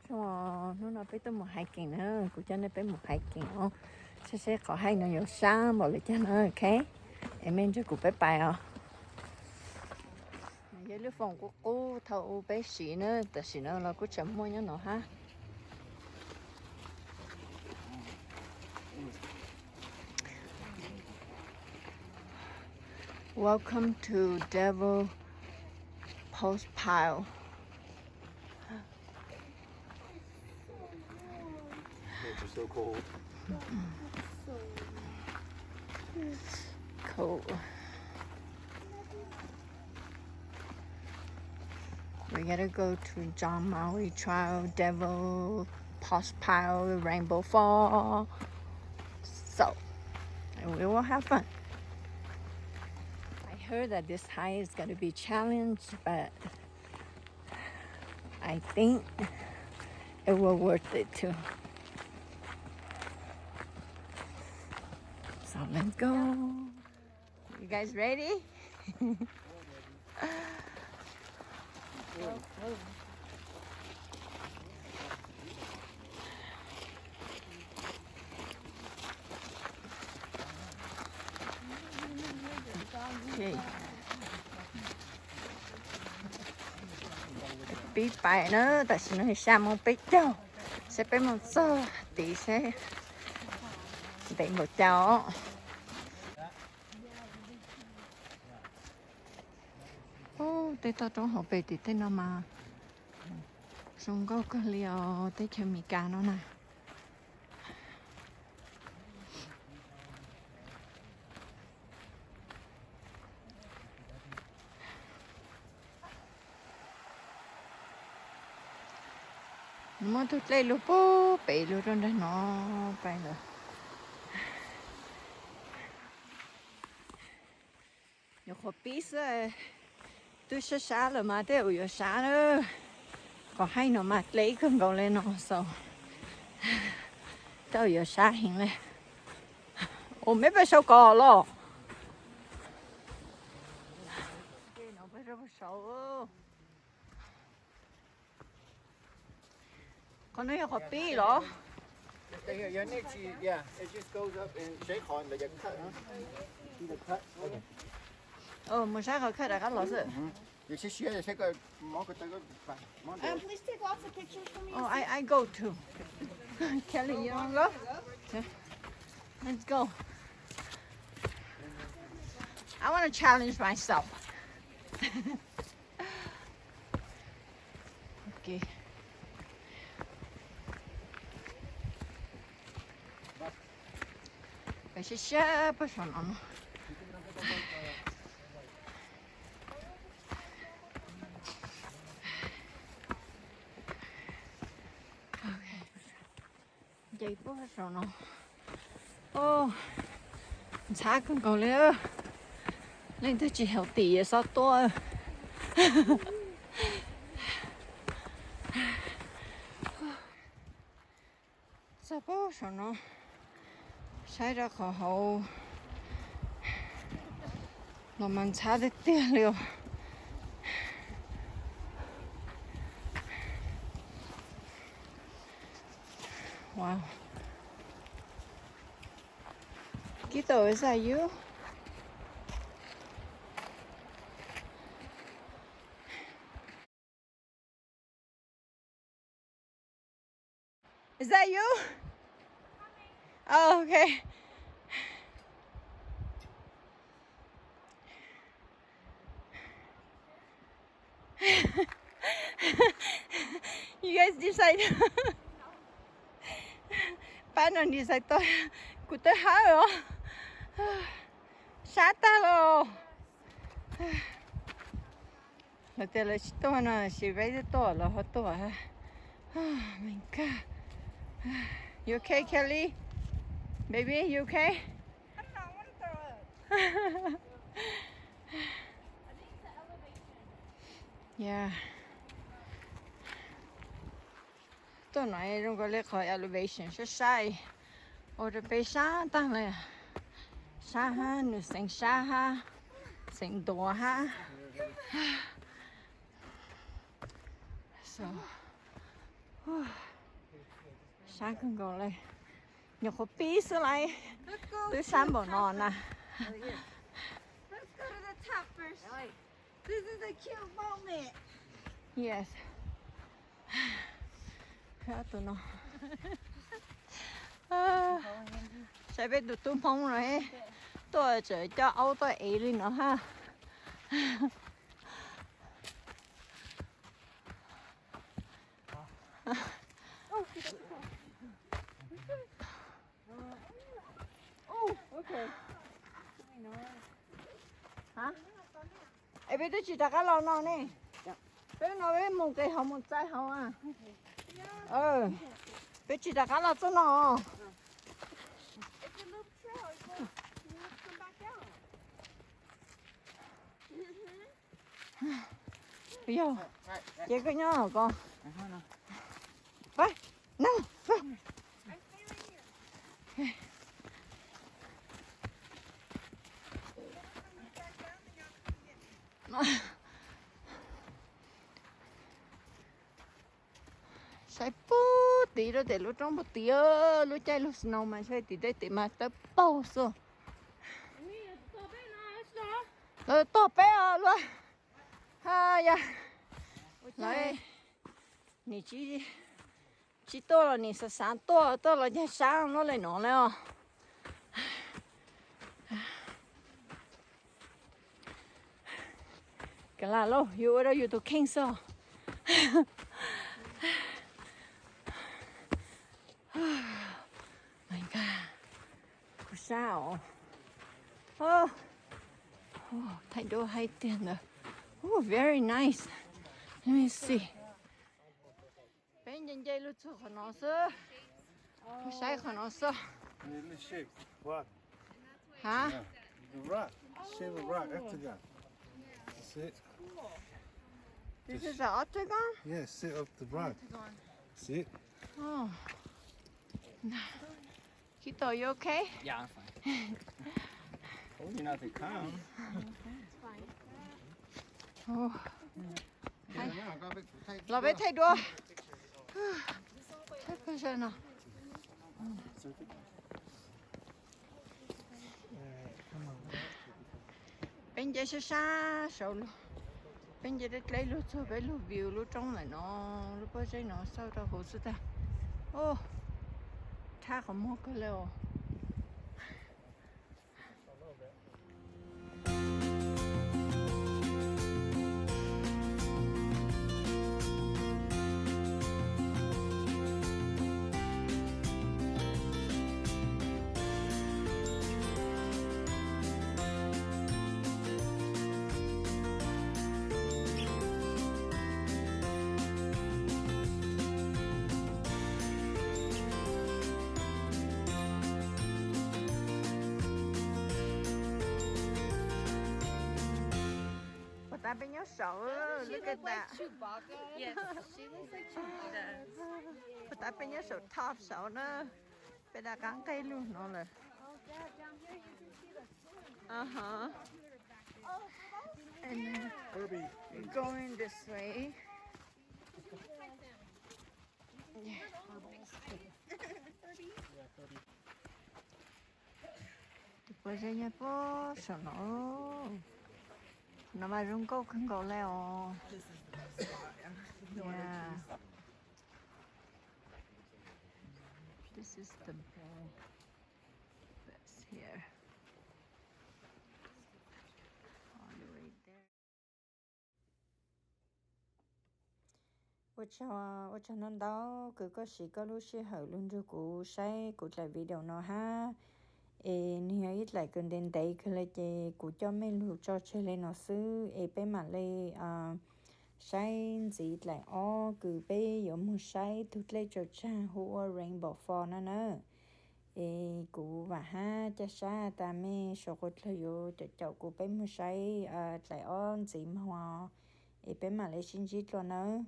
Hnub no peb tuaj mus hiking na, kuv coj nej peb mus hiking os. Saib seb qhov hike no yuav sab npaum li cas na, ok. Es mej nrog kuv peb pais os. Yog lub foom qub qub thaum peb siv na, tam sim no los kuj tseem muaj nyob no hab. Welcome to Devil Post Pile. Nature so cold. Cold. We gotta go to John Maui Trail, Devil, Post Pile, Rainbow Fall. So, we will have fun. I heard that this hike is gonna be challenged, but I think it will worth it too. So let's go. You guys ready? Pib pais na, tam sim no xya moo peb caug, seb peb mus txog tid seb ntev npaum cas os. Ub, tej toj roob hauv pes tim tej no mas zoo nkauj kawg li os, teb chaws Amelikas no na. Muab tug dlej lug puag pem lug rau nraag no pais lawm. Nyuam qhuav pib xwb, twb sab sab lawm mas tej zaum yuav sab na. Qhov hike no mas dlej kawg nkaus li no xaus, tej zaum yuav sab heev li. Ua meb pab sau kos los. Qhov no yog qhov pib los? Mus saib qhov khaj rov qab los xwb. Um, please take lots of pictures for me. Oh, I, I go too. Kelly, you don't go? Let's go. I want to challenge myself. Ok. Peb siab siab puag saum no no. Nce puag saum no. Ntxhab kawg nkaus li. Leej twg tsis healthy yuav txhob tuaj. Txog puag saum no, saib rau qhov hauv los mas ntxhab tiag tiag li os. Wow. Kito, is that you? Is that you? Oh, okay. You guys decide. Pab no decide tuaj, kuv twb hawb os. Sab tag los. Lawv tias lawv tsis tuaj no, sis peb twb tuaj los ho tuaj. Oh my God. You okay, Kelly? Baby, you okay? Yeah. Tuaj no zoo nkaus li qhov elevation sab sab, ua rau peb sab tag li. Sab hab, nws xeev sab hab, xeev ntuav hab. So, Sab kawg nkaus li, nyuam qhuav pib xwb lauj, twb sab npaum no na. Yes. Tus no, saib peb tus tub Hmoob no, tuaj tseem coj aub tuaj ev li no ha. Es peb twb tsis rov qab los no ne. Peb no peb mus nqis hauv mus txaij hauv. Peb tsis rov qab los txog no. Yog, ces koj nyob ko. Pab, no. Saib puag tim rau tim lub roob puag tim, lub caij lub snow mas saib tim tej tim mas tawb paug xwb. Lawv tuaj peb os luag. Ha yog, lawv nim tsis tuaj los nim xav xav tuaj, tuaj los ncag sab loj li no lawm os. Kav lam lauj, yus ua rau yus tus kheej xwb. My God, kuv sab os. Thaij duab haib tiag ntawd. Very nice. Let me see. Peb nce nce lug txug qhov no xwb. Saib qhov no xwb. Huh? This is an octagon? Yeah, sit up the rock. See? Oh. Kito, you okay? Yeah, I'm fine. Told you not to come. Los peb thaij duab. Thaij pawg saw no. Peb nce sab sab saud lug, peb nce deb deb lug txug peb lug view lub roob ntawm no, lub pob zeb no xauj rau huv xwb tag. Rhab qhov muag kawg le os. Puas tas peb nyob saum, look at that. Puas tas peb nyob saum top saud na. Peb rov qab nqeg lug no lawm. And going this way. Tus pob zeb nyob puag saum no. No mas zoo nkauj kawg nkaus li os. Yeah. This is the best here. All the way there. Ua tsaug, ua tsaug ntau ntau kws koj siv koj lub sij hawm lug nrug kuv saib kuv dlaim video no hab. Es nwg yog ib dlaim kws ntev ntev kawg le ces kuv coj mej lug tso tseg le no xwb es peb mam le saib ntxiv dlaim ob kws peb yuav moog saib tug dlej tsaws tsag hu ua Rainbow Falls no na. Es kuv vaam hab ca sab tas mej suav quas dlawg yuav caum caum kuv peb moog saib dlaim ob ntxiv moog, es peb mam le sib ntsib dlua nawb.